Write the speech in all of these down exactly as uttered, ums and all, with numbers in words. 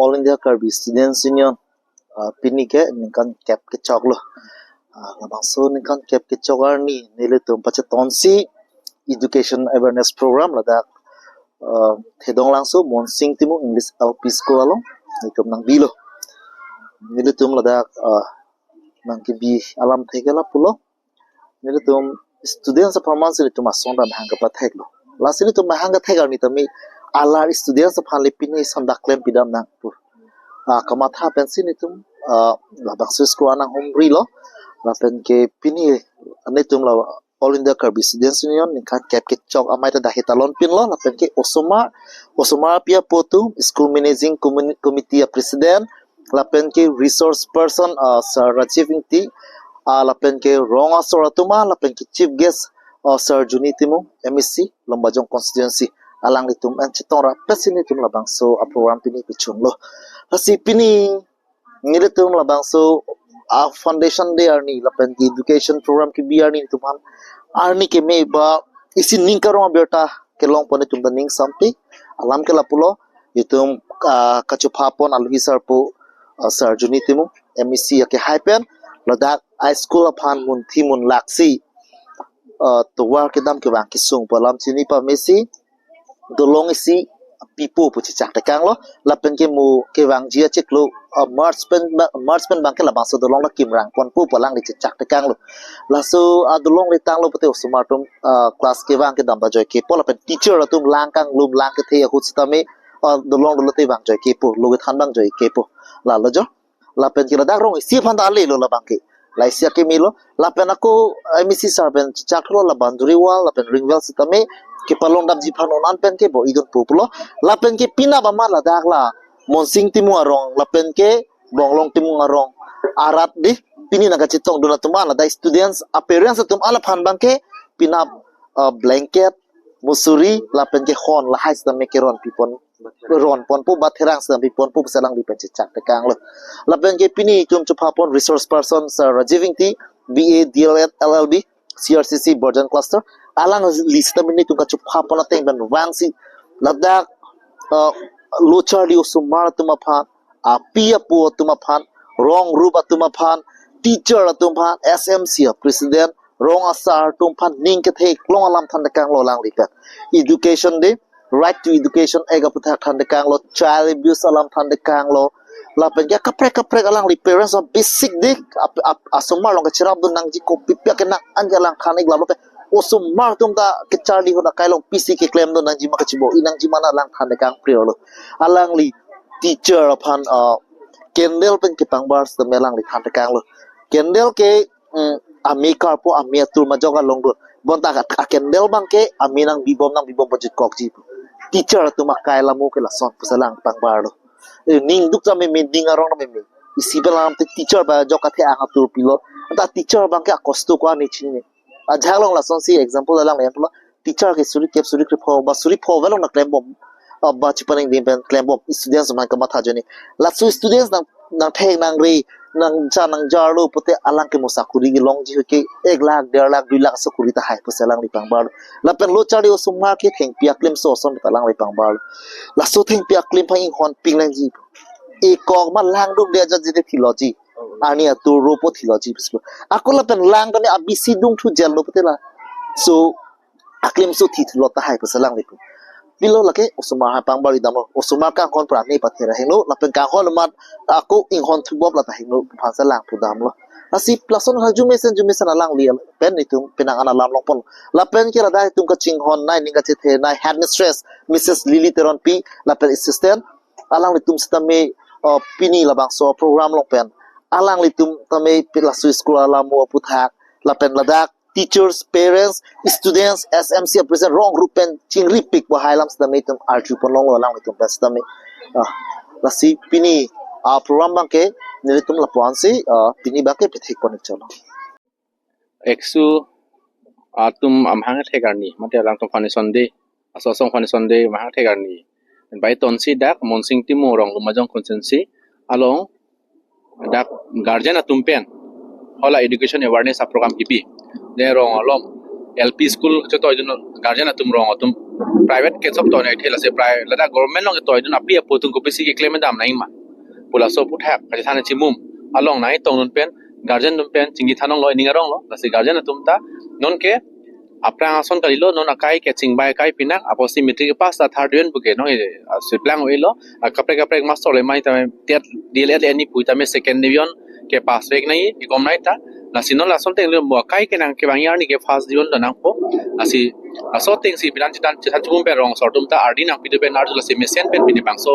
All India Karbi Students Union, ah, pini ke ningkan kep kechok lo. Ah, labangso ningkan kep kechok arni nelitum pachetonsi education awareness program ladak, ah, Thedonglangso Monsing Timung English L P School along nelitum nangbi lo. Nelitum ladak, ah, nangkebi alamthe ke lapulo. Nelitum students aphan mansi nelitum asong ta mahang kapathek lo. Lasi nelitum mahang kathek arni tame alar students aphan le pini sandak klem pidam nang pu, ah, kamatha pensi nelitum, ah, labangso school anang humri lo. Lapen ke pini nelitum la All India Karbi Students Union ningkan kep kechok amei ta dak hi talon pin lo. Lapen ke osomar, osomar api apo atum, school managing commu-, committee a president, lapen ke resource person, ah, Sir Rajiv Ingti, ah, lapen ke rong asor atum, ah, lapen ke chief guest, ah, Sir Juni Timung, M A C, Lumbajong constituency, alanglitum an chetong ra pensi nelitum labangso a program pini pichun lo. Lasi pini nelitum labangso a foundation day arni lapen ke education program kebi arni nelitum aphan arni keme ba isi ning karong abirta kelong pon nelitum ta ning sampi. Alam ke lapulo, itum, ah, kachupha pon alohi sarpo, ah, Sir Juni Timung, M A C akehai pen ladak a school aphan munthi munlak si, ah, tovar kedam kevang kesung pu alam chini pame si dolong isi pipo pu chechak tekang lo. Lapen ke mo kevangji achiklo, ah, March pen ba-, March pen bang ke labangso dolong la kimrang ponpo pu alangli chechak tekang lo. Laso, ah, dolong le tanglo pute osomar atum, ah, class kevang kedam ta joike po, lapen teacher atum lang kanglum lang kethe ahut sitame, ah, dolong dolo te vang joike po, lo kethan vang joike po. Lalo jo. Lapen ke ladak rong isi aphan ta ale lo labang ke. La isi akeme lo. Lapen ako M A C sir pen chak lo la boundary wall lapen ring wall sitame kepalongdamji aphan non an pen ke bo idun pulo. Lapen ke pini ba ma ladak la Monsing Timung arong lapen ke Bonglong Timung arong arat di pini nangkachetongdun atum an ladak students a parents atum an aphan bang ke pini, uh, blanket, musuri lapen ke hon lahai sitame keron pipon, ron ponpo, batherang sitame piponpo pu alangli pen chechak tekang lo. Lapen ke pini itum chupha pon resource person Sir Rajiv Ingti, B A, D L Ed, L L B, C R C C Borjan cluster, alangli sitame nelitum kachupha pon ateng pen vangsi ladak, uh, lo charli osomar atum aphan, api apo atum aphan, rong rup atum aphan, teacher atum aphan, S M C a president, rong asar atum aphan ning ketheklong alam than tekang lo alangli pen. Education day, right to education act aputhak than tekang lo, child abuse alam than tekang lo. Lapen ke kaprek kaprek alangli parents a basic dik ap, ap, asomar along kacherapdun nangji kopi pia ke nang an ke alang than ik lam lo pen. Osomar atum ta kecharli ahut akai along pisi keklemdun nangji ma kachibo-i nangji ma alang than tekang prio lo. Alangli teacher aphan, ah, candle pen kepangbar sitame alangli than tekang lo. Candle ke, mm, ame karpo, ame atur majok along do. Bonta a, a candle bang ke ame nangbibom nangbibom pajut kokji. Teacher atum akai alamo ke lason pu alang pangbar lo. Eh, ning duk ta meme, ning arong ta meme. Isi pen alam te teacher ba jok athe ang atur pilo. Anta teacher bang ke akosto ko ani chini. Ajak along lasonsi example alang lem pulo. Teacher ke suri kep suri krepho ba suri pho velong na klembom. Ah, ba chipaning dim pen klembom. Students man kamatha joni. Laso students nang, nangthek nangre, nangcha nangjar lo pute alang ke mo sakuri kelongji ke ek lakh, der lakh, dui lakh sakuri tahai pu alangli pangbar lo. Lapen lo charli osomar ke thengpi aklimso ason ta alangli pangbar lo. Laso thengpi aklim aphan inghon ping nangji. Ekok ma langdung dia jat jide theology. Arni atur ropo theology. Ako lapen lang kani abisi dungthu jel lo pute la. So, aklimso thi lo tahai pu alangli pu. Pilo lake osomar hai pangbar idam lo. Osomar kanghon pra ne pathe ra hingno. Lapen kanghon amat ako inghon thubop la ta hingno aphan alang pudam lo. Lasi lason ha jumesen jumesen alangli pen itum penang ana lam long pon. Lapen ke ladak itum kachinghon nai ning kachethe nai headmistress Missus Lily Teronpi lapen assistant alanglitum sitame, uh, pini labangso program along pen alanglitum tame pi laso school alamo aputhak lapen ladak teachers, parents, students, S M C a president rong rup pen chingri pik bahai alam sitame itum arju pon longlo alanglitum pen sitame. Ah, lasi pini, ah, program bang ke nelitum lapu-an si, ah, pini bang ke pethek pon ik cholo. Eksu atum amahang thek arni, mate alangtum foundation day, aso asong foundation day mahang thek arni. Bai tonsi dak Monsing Timung arong Lumbajong constituency along dak guardian atum pen hala education awareness a program kipi. De rong alom L P school chetoidun guardian atum rong atum private ke chop toinai thela se private ladak government along toidun api apo atum kopisi keklem dam nangji ma. Laso aputhak kachethan chimum along nangtong dun pen, guardian dun pen chingki than longlo, ining arong lo. Lasi guardian atum ta non ke aphrang ason kalilo, non akai ke chingbai akai pinak, apotsi matric pass ta third division pu ke non, eh, ah, siplang oilo, ah, kaprek kaprek master le mai tame TET, D L Ed le ani pu tame second division ke pass vek nangji, ikom nai ta. Lasi non lason ateng le mo akai ke nang kevang arni ke first division ta nangpo. Lasi laso atengsi pini chethan, chethan chimum pen rong asor atum ta ardi nangpi dun pen arju, lasi mesen pen pini bangso,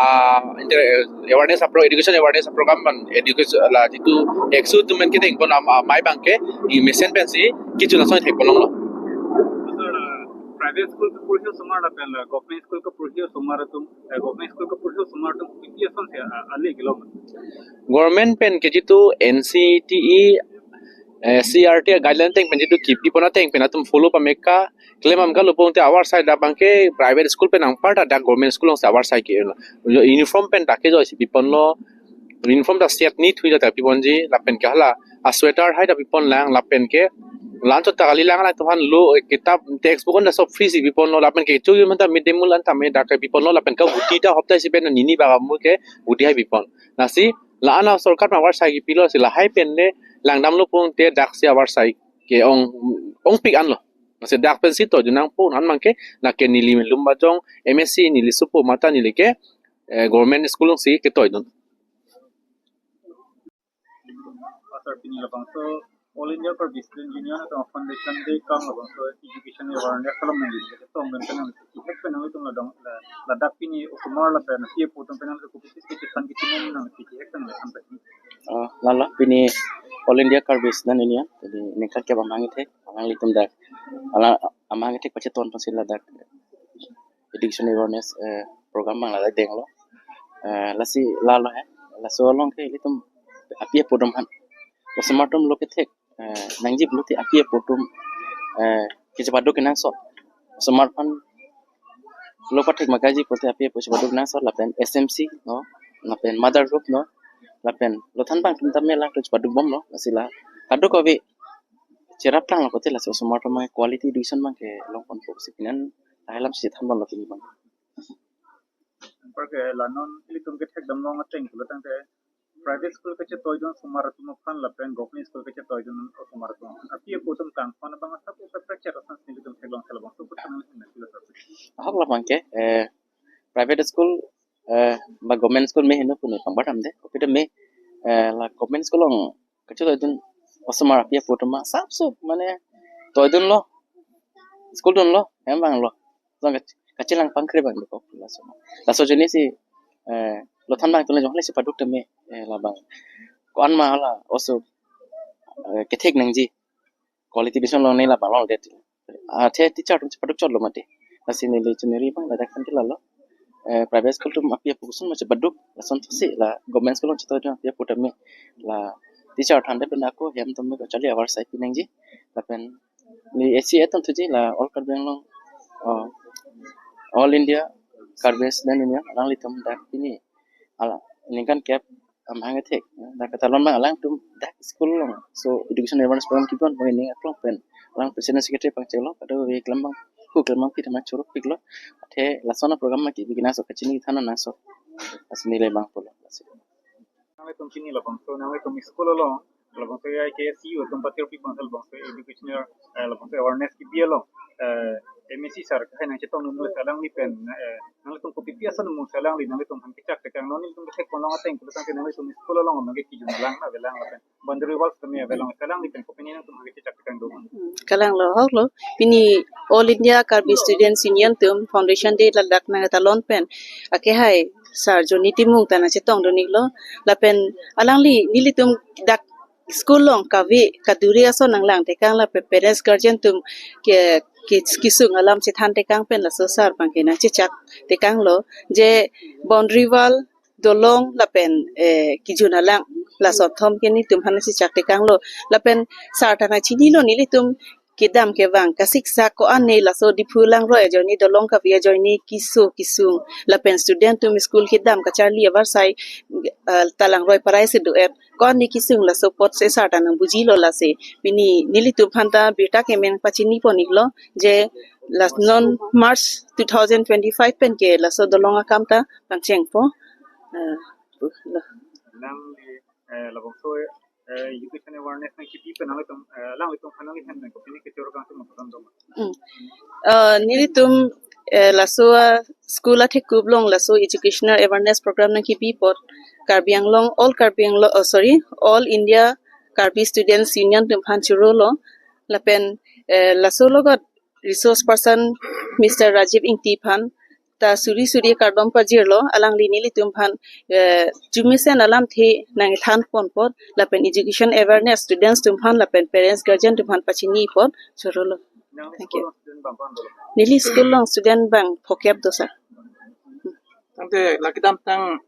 ah, inter-, awareness apro-, education awareness program pen education la jitu exu atum pen kedeng pon am-, amei abang ke, i mesen pensi kejun ason thek pon longlo. Sir, uh, private school ke porhi osomar lapen, uh, government school ke porhi osomar atum, uh, government school ke porhi osomar atum kopi asonsi, uh, ale kelong? Government pen ke jitu N C T E, eh, C R T guideline ateng pen jitu kipi pon ateng pen atum follow pame ka, klem am kalo pon te avarsai dak abang ke private school pen anparta dak government school alongsi avarsai ke lo. Uniform pen dak ke joisi pi ponlo. Uniform ta set ni thui ta pi ponji, lapen ke hala a sweater hai ta pi pon lang, lapen ke lunch ta kali lang, la tuhan lo, eh, kitab, textbook on ta sob free si pi ponlo, lapen ke chu yun ta midday meal an tame dak ke pi ponlo, lapen ke guti ta hopta isi pen nini bak amu ke guti hai pi pon. Lasi la-an a sorkar pen avarsai kipilo, si lahai pen le langdamlo pon te daksi avarsai ke ong, ongpik anlo. Lasi dak pensi toidun nangpo, non abang ke, lake neli Lumbajong M A C neli sopo mate neli ke, eh, government school alongsi ketoidun. Pastor, pini labangso All India Karbi Student Union atum Foundation Day akam labangso education awareness along nangli chetong dun pen nangli kihek pen nanglitum ladang, la-, ladak pini osomar lapen api apo atum pen nangli kopi si kechethan kechinum nangli kihek pen nangli than pen. Ah, lalo pini All India Karbi Student Union, pini ningkan kep amahang ithek, alanglitum dak, ala amahang ithek pacheton pensi ladak education awareness, eh, program abang ladak denglo. Eh, lasi lalo he, laso along ke ilitum api apo atum aphan, osomar atum lo kethek, eh, nangji pulote api apo atum, eh, kechepaduk kenangsot. Osomar aphan lo pathek ma kaji pulote api apo chepaduk kenangsot, lapen S M C no, lapen mother group no, lapen lo thanbang atum tame lang tu chepaduk bomlo, lasi la kadokave cherap tanglo pulote laso osomar atum abang quality education abang kelong ponpo si pini an lahai alam si than bomlo pini abang. Anparke la non ilitum kethek dam long ateng pulo tangte private school kachetoidun osomar atum aphan lapen government school kachetoidun osomar atum aphan, api apo atum kangpon abang asap upe prechet asan si ilitum theklong theklong so putang nangli philosophy. Ahok labang ke, eh, private school, eh, ba government school me heno pune pangbar damde. Kopi de me, eh, la government school along kachetoidun osomar api apo atum asap so mane toidunlo, school dunlo, hem abanglo. Jong kach-, kachelang pangkri abang dokok laso. Laso ajoine si, eh, lo thanbang atum le jong le chepaduk tame, eh, labang ko-an ma la oso, eh, kethek nangji quality education along ne labang longdet. Athe teacher atum chepaduk chotlo mati. Lasi neli chuniri abang ladak aphan ke lalo. Eh, private school atum api apo koson ma chepaduk, lason thusi la government school along chetoidun api apo tame la teacher thande pen ako hem tame kacharli avarsai pi nangji. Lapen neli A C A atum thuji la All Karbi Anglong, oh, All India Karbi Student Union alanglitum dak pini ala ningkan kep amahang ithek, dak katalon abang alangtum dak school along so education awareness program kipon abang ining aklong pen alang president secretary pangchenglo, kadokave klem abang hu klem abang pi tame chorokpiklo. Athe lason a program ma kibi kenangsot, kachini than nangsot, lasi neli abang pulo. Nanglitum pini labangso, nanglitum school along labangso A I K S U atum patir pi pon labangso educational, eh, labangso awareness kibi along, eh, M A C sir kahai nangchetongdun le alangli pen, eh, nanglitum kopi pi ason mung alangli nanglitum aphan kechak tekang, non ilitum kethek pon long ateng pulo tangte nanglitum school along nangke kejun lang avelang lapen boundary walls tame avelang, alangli pen kopi nangtum aphan kechak tekang do? Hmm, kalang lo, ahok lo. Pini All India Karbi Students Union atum Foundation Day ladak nangtalon pen akehai sir Johnny Timung ta nangchetongdun-iklo. Lapen alangli nelitum dak school along kave kaduri ason nanglang tekang lapen parents guardian atum ke, ke, kesung alam chethan tekang pen laso sir abang ke nangchechak tekanglo, je boundary wall, dolong lapen, eh, kejun alang, laso thom ke nelitum aphan nangchechak tekanglo. Lapen sir ta nangchinilo nelitum kedam kevang kasiksak ko-an ne laso Diphu langroi ajoine dolong kave ajoine keso kesung lapen student atum school kedam kacharli avarsai, eh, ta langroi parai si do-et ko-an ne kesung, laso apotsi sir ta nangbujilo, lasi pini nelitum aphan ta birta kemen pachini pon-iklo je last non March two thousand twenty-five pen ke laso dolong akam ta pangchengpo. Eh, Kipi pen nanglitum, eh, alanglitum aphan nangli hem nang kopine kechoro kangtum aphan doma. Mm. Eh, nelitum, eh, laso, ah, school athekup along laso educational awareness program nangkipi apot Karbi Anglong, all Karbi Anglong, oh, sorry, All India Karbi Students Union atum aphan chorolo. Lapen, eh, laso logot resource person Mister Rajiv Ingti aphan ta suri suri kardom pajirlo, alangli nelitum aphan, eh, arjumesen alamthe nangthan pon apot lapen education awareness students atum aphan lapen parents guardian atum aphan pachini apot chorolo. Thank you. Neli school along student bang phokep do, sir. Tangte lake kedamtang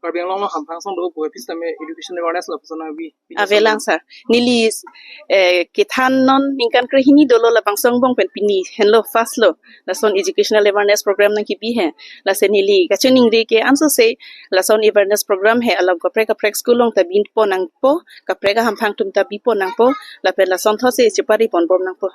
Karbi Anglong along hamphang asong do pu, pis tame education awareness lapuson avi. Avelang, sir. Neli, eh, kethan non ningkan krehini dolo, labangso angbong pen pini henlo first lo lason educational awareness program nangkipi he. Lasi neli kachiningri ke ansose lason awareness program he alam kaprek kaprek school along ta bipon nangpo, kaprek ahamphang atum ta bipon nangpo, lapen lasonthotsi chepari ponbom nangpo.